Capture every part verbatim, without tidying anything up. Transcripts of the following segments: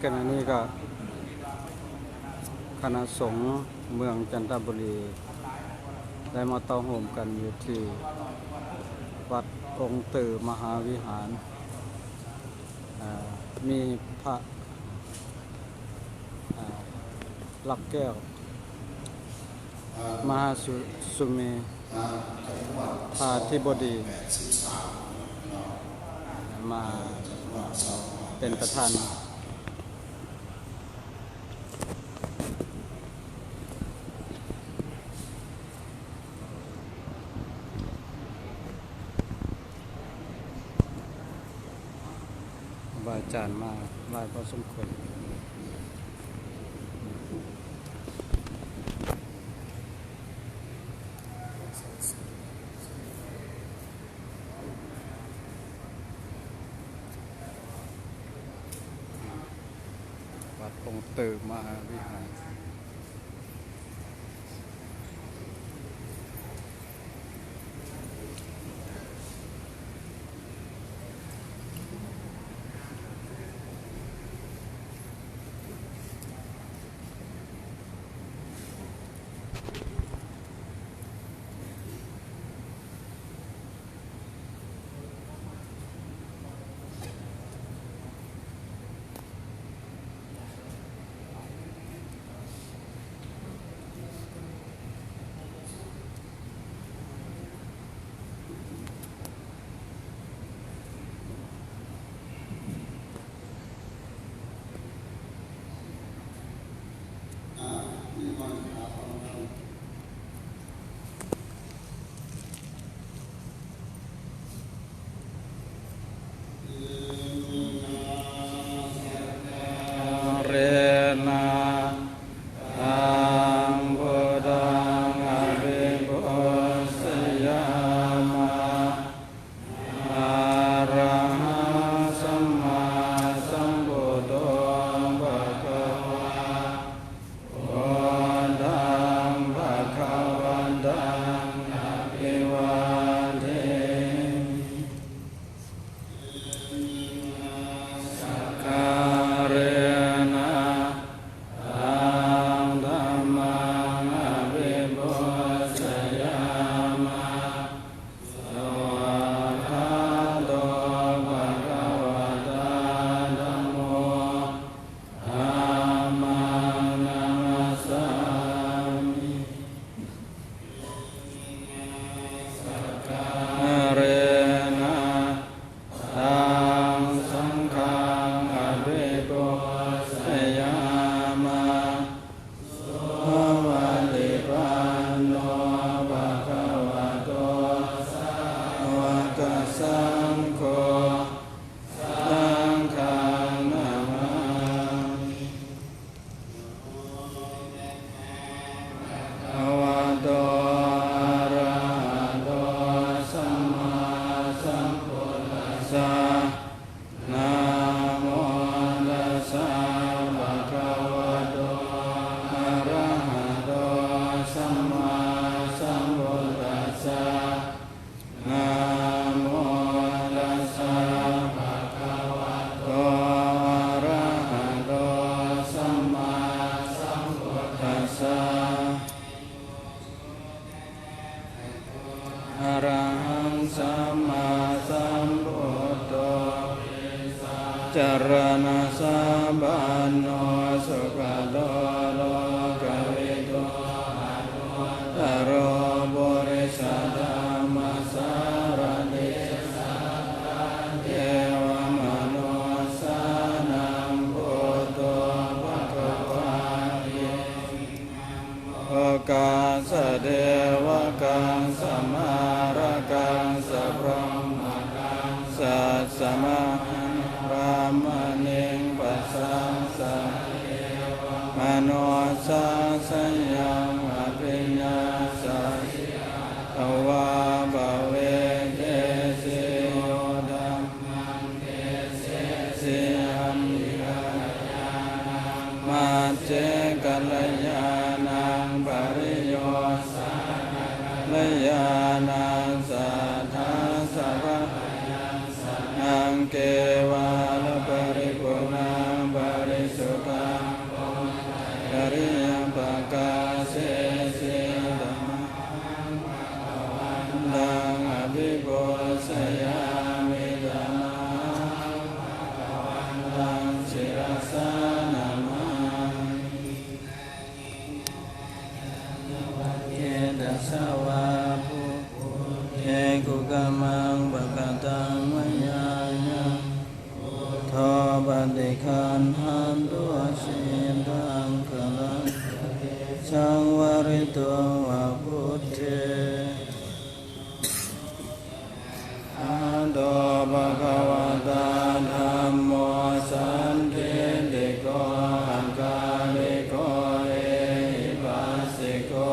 ขณะนี้ก็คณะสงฆ์เมืองจันทบุรี ได้มาเต้าโฮมกันอยู่ที่วัดองค์เตอร์มหาวิหาร อ่า มีพระ อ่า หลักแก้ว มหาสุ สุเมธาธิบดี มาเป็นประธาน ครูบาอาจารย์มาหลายพอสมควร วัดองค์เตอร์มหาวิหาร Rena taṃ buddhaṃ abhipūjayāma. Arahaṃ sammāsambuddho bhagavā, buddhaṃ bhagavantaṃ abhivādemi. Sakkārena taṃ dhammaṃ abhipūjayāma. Svākkhāto bhagavatā dhammo, dhammaṃ namassāmi. Sakkārena taṃ saṅghaṃ abhipūjayāma. Supaṭipanno bhagavato sāvakasaṅgho, saṅghaṃ namāmi. Bhagavato arahato sammāsambuddhassa. Namo tassa bhagavato arahato sammāsambuddhassa. Namo tassa bhagavato arahato sammāsambuddhassa. Arahaṃ sammāsambuddho vijjācaraṇasampanno sugato lokavidū anuttaro purisadammasārathi satthā devamanussānaṃ buddho bhagavāti. Okāsadevakaṃ samārakaṃ sabrahmakaṃ sassamaṇabrāhmaṇiṃ pasāsati devamanussānaṃ yaṃ abhiññāya siddhā vā paveseyyuṃ dhammaṃ desesi antikāyānaṃ majjhe kalyāṇaṃ pariyosāna kalyāṇaṃ saddhassaraṇaṃ saraṇaṃ kevalaparipuṇṇaṃ paris Yāmi tamahaṃ bhagavantaṃ sirasā namāmi. Cetasā vā buddhe kukammaṃ pakataṃ mayā yaṃ, buddho paṭiggaṇhatu accayantaṃ, kālantare saṃvarituṃ va buddhe. Arahato bhagavatā dhammo sandiṭṭhiko akāliko ehipassiko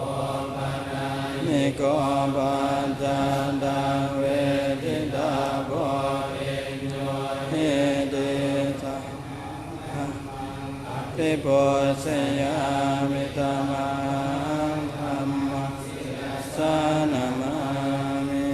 opanayiko paccattaṃ veditabbo viññūhīti. Taṇhaṃ abhipūjayāmi, tamahaṃ dhammaṃ sirasā namāmi.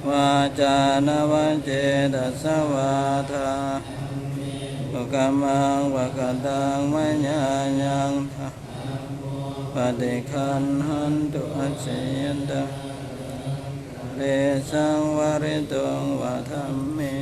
Vācāya va cetasā vā, dhammesu kukammaṃ pakataṃ mayā yaṃ, buddho paṭiggaṇhatu accayantaṃ, kālantare saṃvarituṃ va dhamme.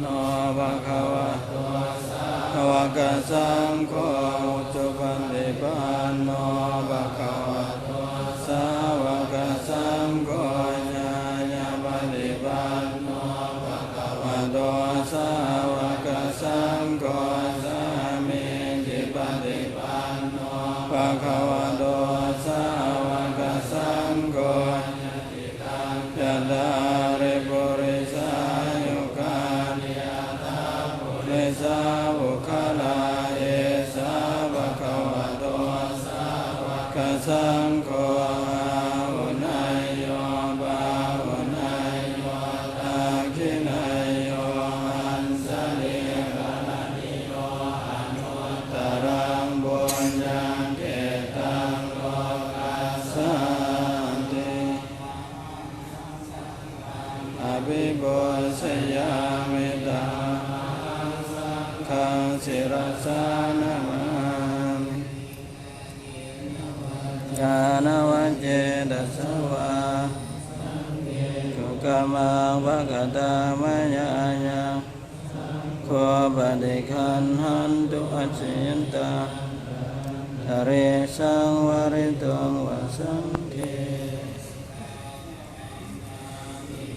No bhagavato sāvakasaṅgho, ujupaṭipanno bhagavato sāvakasaṅgho, ñāyapaṭipanno bhagavato sāvakasaṅgho, sāmīcipaṭipanno bhagavato sāvakasaṅgho, yadidaṃ cattāri purisayugāni aṭṭha purisapuggalā, esa bhagavato sāvakasaṅgho, āhuneyyo pāhuneyyo dakkhiṇeyyo añjalikaraṇīyo, anuttaraṃ puññakkhettaṃ lokassāti. Abhipūjayāmi, tamahaṃ saṅghaṃ sirasā namāmi. Vācāya va cetasā vā, kukammaṃ pakataṃ mayā yaṃ, buddho paṭiggaṇhatu accayantaṃ, kālantare saṃvarituṃ va saṅghe.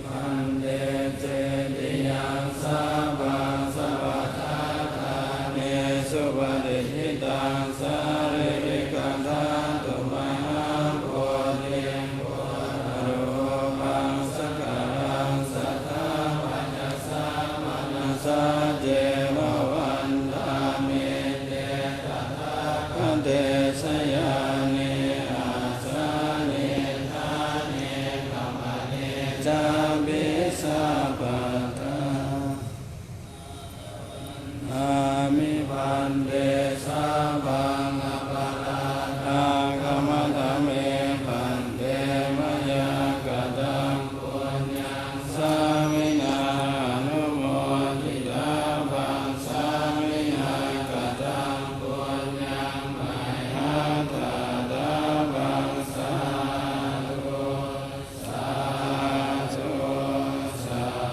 Bhante cetiyaṃ sabbaṃ sabbaṭṭhānesu patiṭṭhitaṃ sārīrikadhātu mahābodhiṃ buddharūpaṃ sakalaṃ sadā vacasā manasā ceva vandāmi te tathāgate sayane āsane ṭhāne gamane cāpi sabbadā. Nāmi bhante sabbaṃ aparādhaṃ khamatha me bhante mayā kataṃ puññaṃ sāminā anumoditabbaṃ sāminā kataṃ puññaṃ mayhaṃ dātabbaṃ sādhu sādhu sādhu.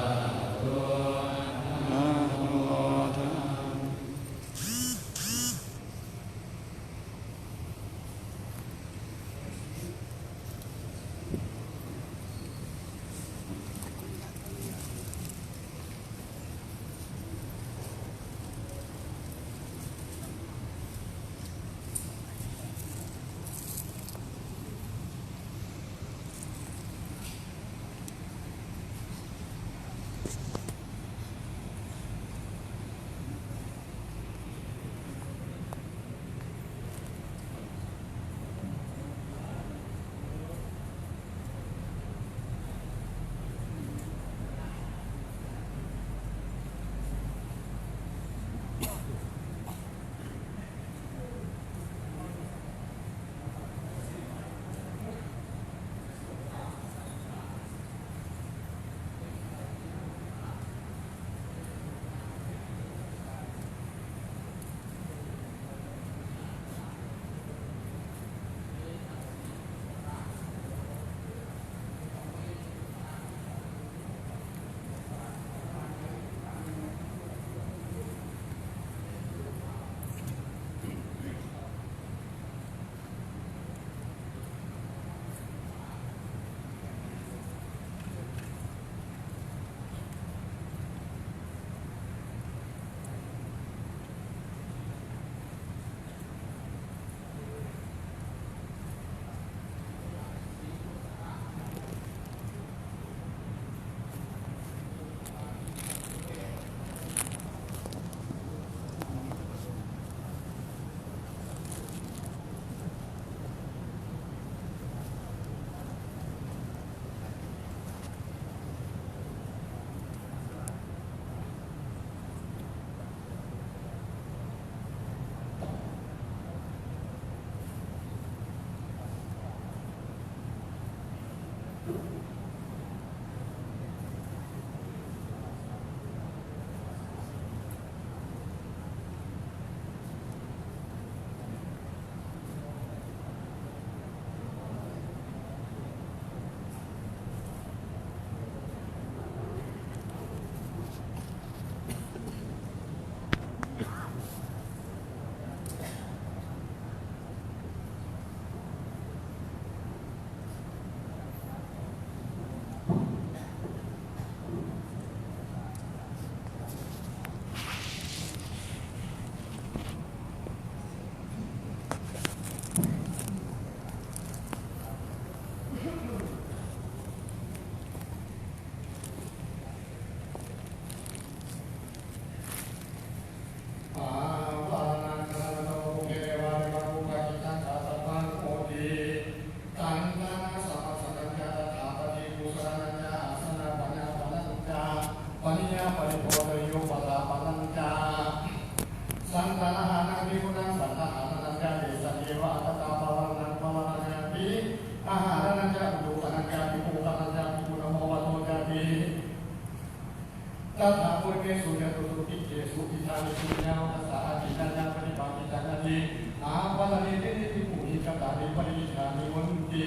Yathā purimesu catulokittesu, idāni puññāni pasāsati, yāni katāni kammāni, ābaraṇīti bhikkhūhi kattāni, paṇītāni honti.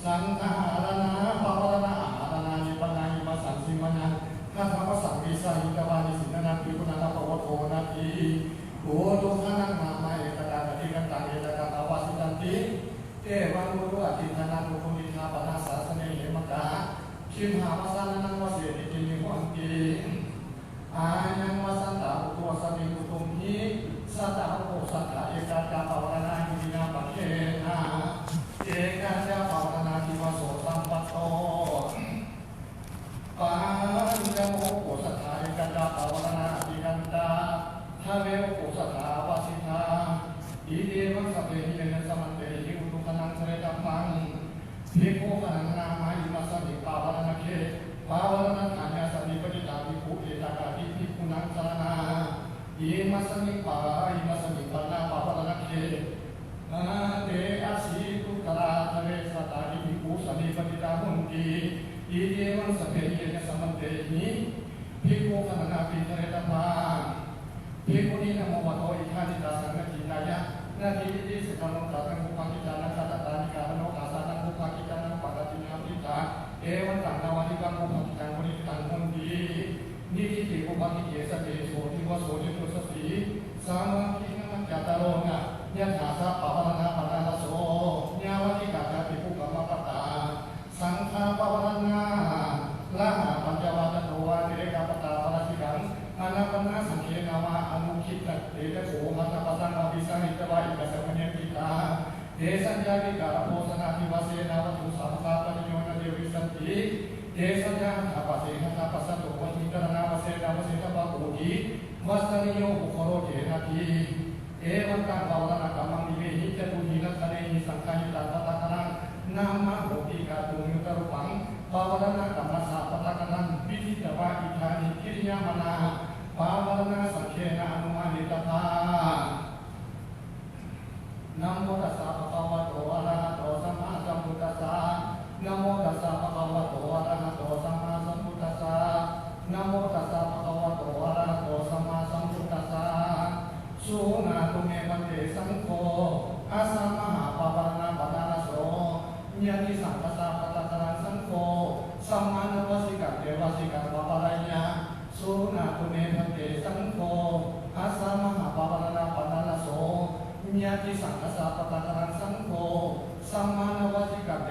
Saṅghāharaṇā pāvaraṇā āharaṇā, nibbānāhi masaṃsimanaṃ, kathāpasāmi sahitvā, nissinnaṃ bhikkhūnaṃ appavatto natthi. Utukkhaṇaṃ nāma ekadā katikantaṃ, etadakkhiṇā avasittanti. Evaṃ utukkhaṇaṃ utukkhaṇaṃ, pāṇā sāsane hemakā, gimhāvasānaṃ vase nittiṃ vivahanti. Ayaṃ vasantā utukkhaṇā, utumhi sattā uposathā, ekañca pāvaraṇā hinā pakkhena, ekañca pāvaraṇā divaso sampatto. Pañcamo uposathā, ekañca pāvaraṇā atikkantā, dve uposathā avasiṭṭhā. Idāni sabbehi yaññasmantehi utukkhaṇaṃ dhāretabbaṃ. Bhikkhugaṇaṃ nāma imasmiṃ pāvaraṇakkhe, pāvaraṇatthāya sannipatitā bhikkhū, ettāvāti bhikkhūnaṃ dhāraṇā. Imasmiṃ pā, imasmiṃ pana pāvaraṇakkhe, ā, te asītuttarā dve satāti bhikkhū sannipatitā honti. Idāni sabbehi yaññasmantehi bhikkhugaṇānapi dhāretabbā. Bhikkhūnamanupādo iddhāni tāsaṃ nakkhitāya, natthi iti sekamanussānaṃ pubbakiccānaṃ, katattā nikkāmanukāsānaṃ pubbakiccānaṃ, padakkhiṇā parittā. Evantaṃ navaddhānaṃ pubbakiccānaṃ parittaṃ honti. Niṭṭhiti pubbakicce saṭṭheti divaso catusattī, sāmaggīnāmacattāro na yathāssa pāvaraṇā pana raso, ñāvakikā cāti kukammapattā. Saṅghā pāvaraṇā, rāhā pañca vā chato vā, te ekapattāparassikaṃ, anāpannā saṅghena vā, anukkhittaṃ te cakkhuṃ, hatthapassaṃ abhisaṅkhitvā, ekasaṅghaṃ ñaṅ ṭhitā. Tesañca vikālabhojanādivasena, vatthuṃ sabbadāpaccayo, na te vissanti. Tesañca hatthapase hatthapassato, vahīkaranavasena vasetabbo hoti, vassaniyo puggalo cenatthi. Evantaṃ pāvaraṇākammaṃ imehi catūhi rakkhaṇehi saṅgahitvā pattakallaṃ, nāma hoti kātuṃ yuttarūpaṃ. Pāvaraṇākammassa pattakallaṃ, vidhitvā iddhāni kiriyamānā, pāvaraṇā saṅghena anumānetabbā. Namo tassa bhagavato arahato sammāsambuddhassa. Namo tassa bhagavato arahato sammāsambuddhassa. Namo tassa bhagavato arahato sammāsambuddhassa. Suṇātu me bhante saṅgho, assa mahāpāvaraṇā pana raso, yadi saṅghassa pattakallaṃ saṅgho sammānavasikaṃ devasikaṃ pāvareyya. Suṇātu me bhante saṅgho, assa mahāpāvaraṇā pana raso, yadi saṅghassa pattakallaṃ saṅgho sammānavasikaṃ